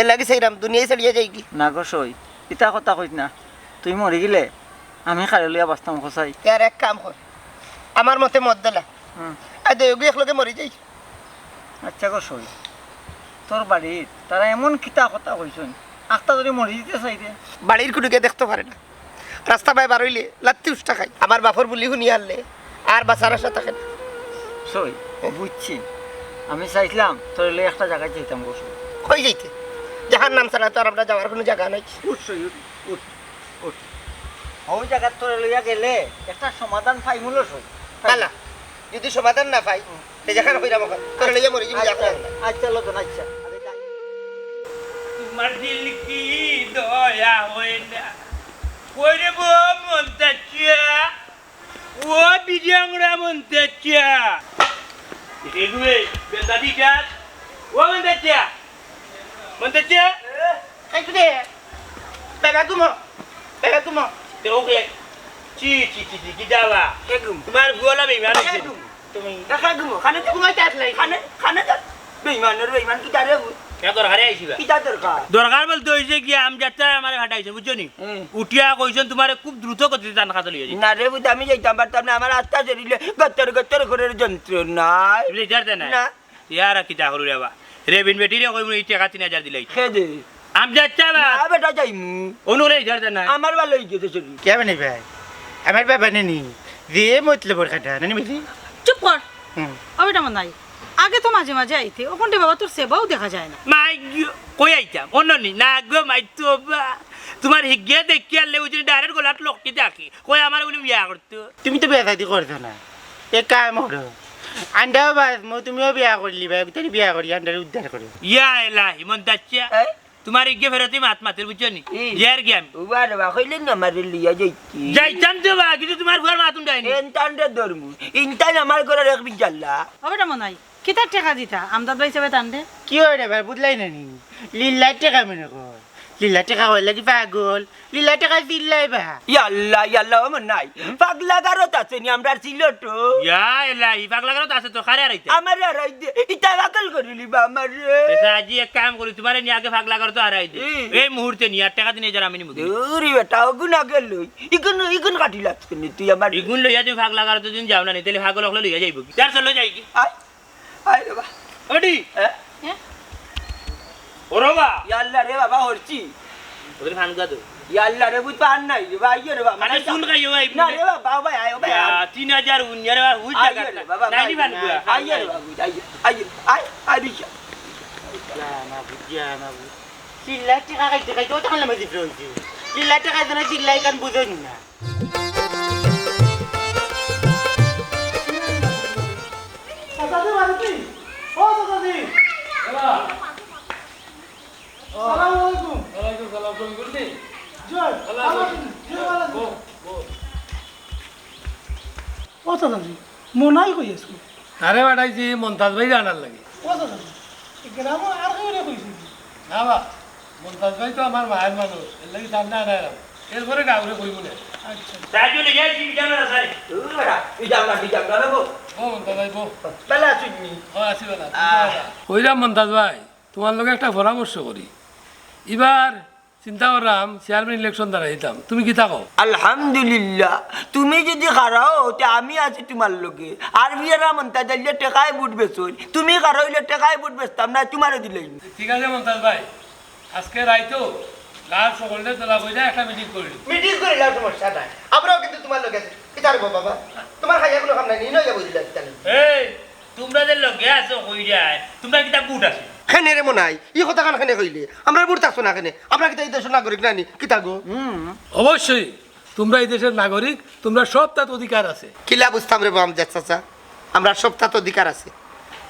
এর লাগি চাইরাম দুনিয়ায় ছাড়িয়া যাইগি। না গো সই, ইতা কথা কইস না। তুই মরি গেলে আমি কারে লইয়া বাঁচতাম কসাই? তে আর এক কাম কর, আমার মতে মদ দিলা। হুম। আর দেউগি একলগে মরি যাই। আচ্ছা গো সই, তোর বাড়ির তারা এমন কিতা কথা কইছইন, আখতা ধরে মরি দিতে চাই রে। বাড়ির কুনুকে দেখতে পারে না। রাস্তা বায় বার হইলে লাত্তি উষ্টা খাই। আমার বাপর বুলি হুনি আনলে আর বাঁচার আশা থাকে না। সই, বুঝছি। আমি চাইছিলাম তোর লই একটা জায়গায় যাইতাম গো সই। কই যাইতে? জাহান্নাম ছাড়া তো আর আমরা যাওয়ার কোনো জায়গা নাই। উঠ সই, উঠ, উঠ, উঠ। ওই জায়গাত তোরে লইয়া গেলে একটা সমাধান পাইমু লো সই। পাইমু। যদি সমাধান না পাই, হুম। তে যেখানে কইরাম ওখানে। তোরে লইয়া মরি যাবো, আচ্ছা, যা করার নাই। আচ্ছা, লজন, আচ্ছা। তোমার দিল কি দয়া হয় না? কই রে বউ, মন্তাচ্চা? ও বিডিয়াংরা মন্তাচ্চা। এগুয়ে, বেতাদি যাস? ও মন্তাচ্চা। মন্তাজ চাচা, খাইছো দে। বাবা ঘুমো, বাবা ঘুমো। দেখো কে? চি, চি, চি, চি, কিতা বা? কে ঘুম? তুমার ফুয়া বেইমান অইছে। তুমি। না, খাই ঘুমো। খানে তো ঘুমাইতে আসলাই। খানে, খানে যা। বেইমানর বেইমান, কিতা রে? কিতা দরকারে আইছি বা? কিতা দরকার? দরকার বলতে অইছে কি, আমজাদ চাচায় আমারে ফাটাইছে, বুঝছো নি? হুম। উঠিয়া কইছইন, তুমারে খুব দ্রুত গতিতে তান কাছে লইয়া যাইতে। না রে পুত, আমি যাইতাম পারতাম না, আমার আস্তা শরীরে গত্তর গত্তর করের যন্ত্রণায়। তুমি যাইতায় পারতায় না? না। ইয়ার কিতা করু রে বা? রেবিন বেটিরে কইমু, ই টেকা তিন হাজার দিলাই। কে দে? আমজাদ চাচা বা? না বেটা, যাইমু। অনুরে যাইতায় পারতায় না। আমার ভালা অইগেছে শরীর। কে বানাই ভাই? আমার বাবা নানি। যে মতলবর কাটা, নানি মিলি? চুপ কর। হুম। ও বেটা মনাই, আগে তো মাঝে মাঝে আইতে, অখন রে বাবা তোর সেবাও দেখা যায় না। মাই গো, কই আইতাম? অন্য নি, না গো মাই তো বা। তুমার হিগে দেখিয়া আইলে ওই যে direct গলাত লকটি দেখি। কই আমারে বুলি বিয়া করতো। তুমি তো বিয়া শাদি করছো না। এক কাম করো। আন্ডাও বাস, মো তুমিও বিয়া করিলিবায়, তারে বিয়া করি, আন্ডারে উদ্ধার করো। ইয়া এলাহি, মন্তাজ চাচা। এই? তুমার ইগে ফেরতি মাত মাতের, বুঝছো নি? ই। ইয়ার গেম। উবা রে বা, কইলে না আমারে লইয়া যাইতি। যাইতাম তো বা, কিন্তু তুমার ফুয়ার মাত উন্ডায়নি। এনতানরে ধরমু। ইনতান আমার ঘরর এক বিজাল্লা। ও বেটা মনাই, কিতার টেকা দিতা? আমজাদ ভাই হিসাবে তানরে? কি অয় রে বা, বুঝলায় না নি? লিল্লার টেকা মনে কর। লিল্লার টেকা অইলে কি পাগল? লিল্লার টেকা দিলাই বা। ইয়াল্লা, ইয়াল্লা, ও মনাই। পাগলা গারদ আছে নি আমরার সিলেটো? ইয়া এলাহি, পাগলা গারদ আছে তো, কারে হারাইতে? আমারে হারাই দে, ইতা পাগল করিলিবা আমারে। এসা আজি এক কাম করি, তুমারে নি আগে পাগলা গারদ হারাই দে। হুম। এই মুহূর্তে নি, আর টেকা দিনে যারা আমি নিমু। দূর বেটা, অগুন আগে লই। ইগুন, ইগুন কাটি লাগছে নি তুই আমার। ইগুন লইয়া তুমি পাগলা গারদ দিন যাও না নি, তাইলে পাগল অকলে লইয়া যাইবো কি? তার চলো যাই কি? আয়। আয় রে বা। ওডি। হ্যাঁ? হ্যাঁ? ও রে বা। ইয়াল্লা রে বাবা, হরছি। ওদের ফান গুয়া তো। ইয়াল্লা রে, বুঝ পান নাই রে বা, আইয়ো রে বা, আরে মানে শুন খাইও ভাই। না রে বাবা, ভাই, আয়, ভাই, ইয়া, আয়। তিন হাজার উনিয়া রে বা, হুই আইয়ো জায়গা। রে বাবা, নাই ভাই। নি ফান গুয়া। আইয়ো রে বাবা, আইয়ো, আইয়ো, আয়, আয়, আয়। না, না, বুঝিয়া না, বুঝ-, চিল্লাই টেকা খাইতে খাইতে ও তখন আমার জিভে হইছে। চিল্লাই টেকা খাইতে না, চিল্লাই কান বুঝইন না। চাচাজি বাড়িত? ও চাচাজি। এলা। সালাম আলাইকুম। ওয়ালাইকুম সালাম। তুমি গুলনি? জয়। ভালা আছো? জয়, ভালা আছো? বউ, বউ। ও চাচাজি, মনাই কই আছো? তারে পাঠাইছি মন্তাজ ভাইরে আনার লাগি। ও চাচাজি, এই গ্রামো আর কেউরে কইছো নি? না বা, মন্তাজ ভাই তো আমার মায়ের মানুষ, এর লাগি তার না আনাইলাম। এরপরে গাউরে কইবো না। আচ্ছা। রাজু, নিয়ে আয়, চিঠি জানো না, স্যার? দূর বেটা, তুই যাও না, তুই যাও না, বউ। বউ, মন্তাজ ভাই, বউ। ভালা আছো নি? ও, আছি ভালা। আহ। কইলাম মন্তাজ ভাই, তুমার লগে একটা পরামর্শ করি। ইবার চিন্তা করলাম চেয়ারম্যান ইলেকশন দাঁড়াইতাম, তুমি কিতা কও? আলহামদুলিল্লাহ, তুমি যদি খাড়াও তে আমি আছি তুমার লগে। আর বিয়ারা মন্তাজ আইলে টেকায় ভোট বেচইন, তুমি খাড়া অইলে টেকায় ভোট বেচতাম না, তুমারে দিলাইমু। ঠিক আছে মন্তাজ ভাই, আজকে রাইতো গাঁওর সকলরে তোলা বইরা একটা মিটিং করিল। মিটিং করিলাও, সমস্যা নাই, আমরাও কিন্তু তুমার লগে আছি। কিতা রে বাবা, তুমার খাইয়া কুনু কাম নাই নি, নইয়া বইলা কিতা নি? এই, তুমরা যে লগে আছো কইরায়, তুমরার কিতা ভোট আছে? কেনে রে মনাই, ই কথাখান কেনে কইলে? আমরার ভোট থাকতো না কেনে? আমরা কিতা ই দেশর নাগরিক না নি? কিতা গো? অবশ্যই, তুমরা ই দেশর নাগরিক, তুমরার সব তাত অধিকার আছে। কিলা বুঝতাম রে বা আমজাদ চাচা, আমরার সব তাত অধিকার আছে।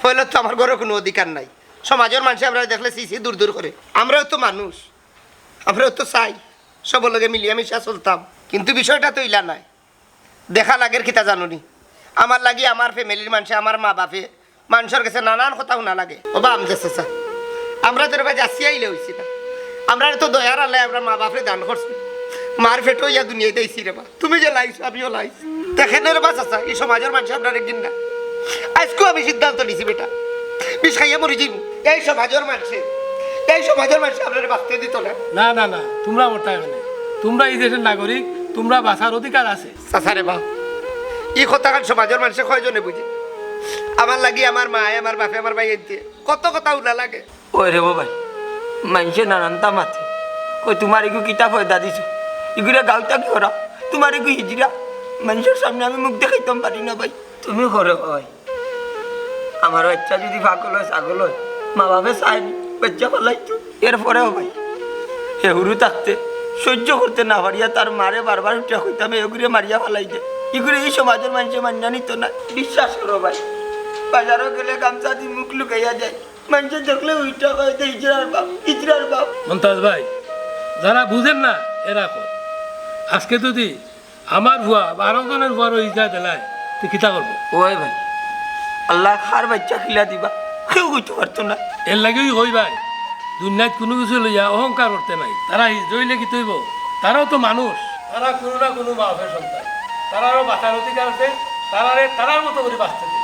পয়লা তো আমার ঘরো কুনু অধিকার নাই। সমাজর মানষে আমরারে দেখলে ছি ছি দূর দূর করে। আমরাও তো মানুষ, আমরাও তো চাই সবর লগে মিলিয়া মিশা চলতাম, কিন্তু বিষয়টা তো ইলা নায়। দেখা লাগের কিতা জানো নি? আমার লাগি আমার ফ্যামিলির মানষে, আমার মা বাপে, মানষর গেছে নানান কথা হুনা লাগে। ও বা আমজাদ চাচা, আমরা তো রে বা যাচিয়া আইলে অইছি না। আমরারে তো দয়ার আল্লায় আমরার মা বাপরে দান করছে। মার পেটো অইয়া দুনিয়াত আইছি রে বা। তুমি যেলা আইছো, আমিও অলা আইছি। দেখো রে বা চাচা, ই সমাজর মানষে আমরারে ঘিন্না। আইজকু আমি সিদ্ধান্ত নিছি বেটা, বিষ খাইয়া মরি যাইমু। এই সমাজর মানষে, এই সমাজর মানষে আমরারে বাঁচতে দিতো না। না, না, না, তুমরা মরতায় কেনে? তুমরা ই দেশর নাগরিক, তুমরার বাঁচার অধিকার আছে। চাচা রে বা, ই কথাখান সমাজর মানষে কয়জনে বুঝে? আমার লাগি আমার মায়, আমার বাপে, আমার ভাইয়াইন্তে কত কথা হুনা লাগে। ওই রে বা ভাই, মানষে নানানতা মাতে। কই তুমার ইগু কিতা পয়দা দিছে? ইগুরে গাউত থাকি হরাও। তুমার ইগু হিজড়া। মানষর সামনে আমি মুখ দেখাইতাম পারি না ভাই। তুমি করো ভাই। আমার বাইচ্চা যদি পাগল অয়, ছাগল অয়, মা বাপে চায় নি, বাইচ্চা ফালাইতো। এরপরেও ভাই, হে হুরু থাকতে সইজ্য করতে না পারিয়া তার মারে বারবার উঠিয়া কইতাম, "এগুরে মারিয়া ফালাই দে।" ইগুরে ই সমাজর মানষে মানিয়া নিতো না। বিশ্বাস করো ভাই, বাজারো গেলে গামছা দি মুখ লুকাইয়া যাই। মানষে দেখলে উল্টা কয় যে, "হিজড়ার বাপ, হিজড়ার বাপ।" মন্তাজ ভাই, যারা বুঝের না, এরা কয়। আজকে যদি আমার ফুয়া, বারো জনর ফুয়ারও হিজড়া দিলায়, তে কিতা করবো? ওই ভাই, আল্লায় কার বাইচ্চা কিলা দিবা, কেউ কইতো পারতো না। এর লাগিউ কই ভাই, দুনিয়াত কুনু কিছু লইয়া অহংকার করতে নাই। তারা হিজড়া অইলে কিতা অইবো? তারাও তো মানুষ। তারা কুনু না কুনু মা-বাফর সন্তান। তারারও বাঁচার অধিকার আছে। তারারে তারার মতো করি বাঁচতে দিন।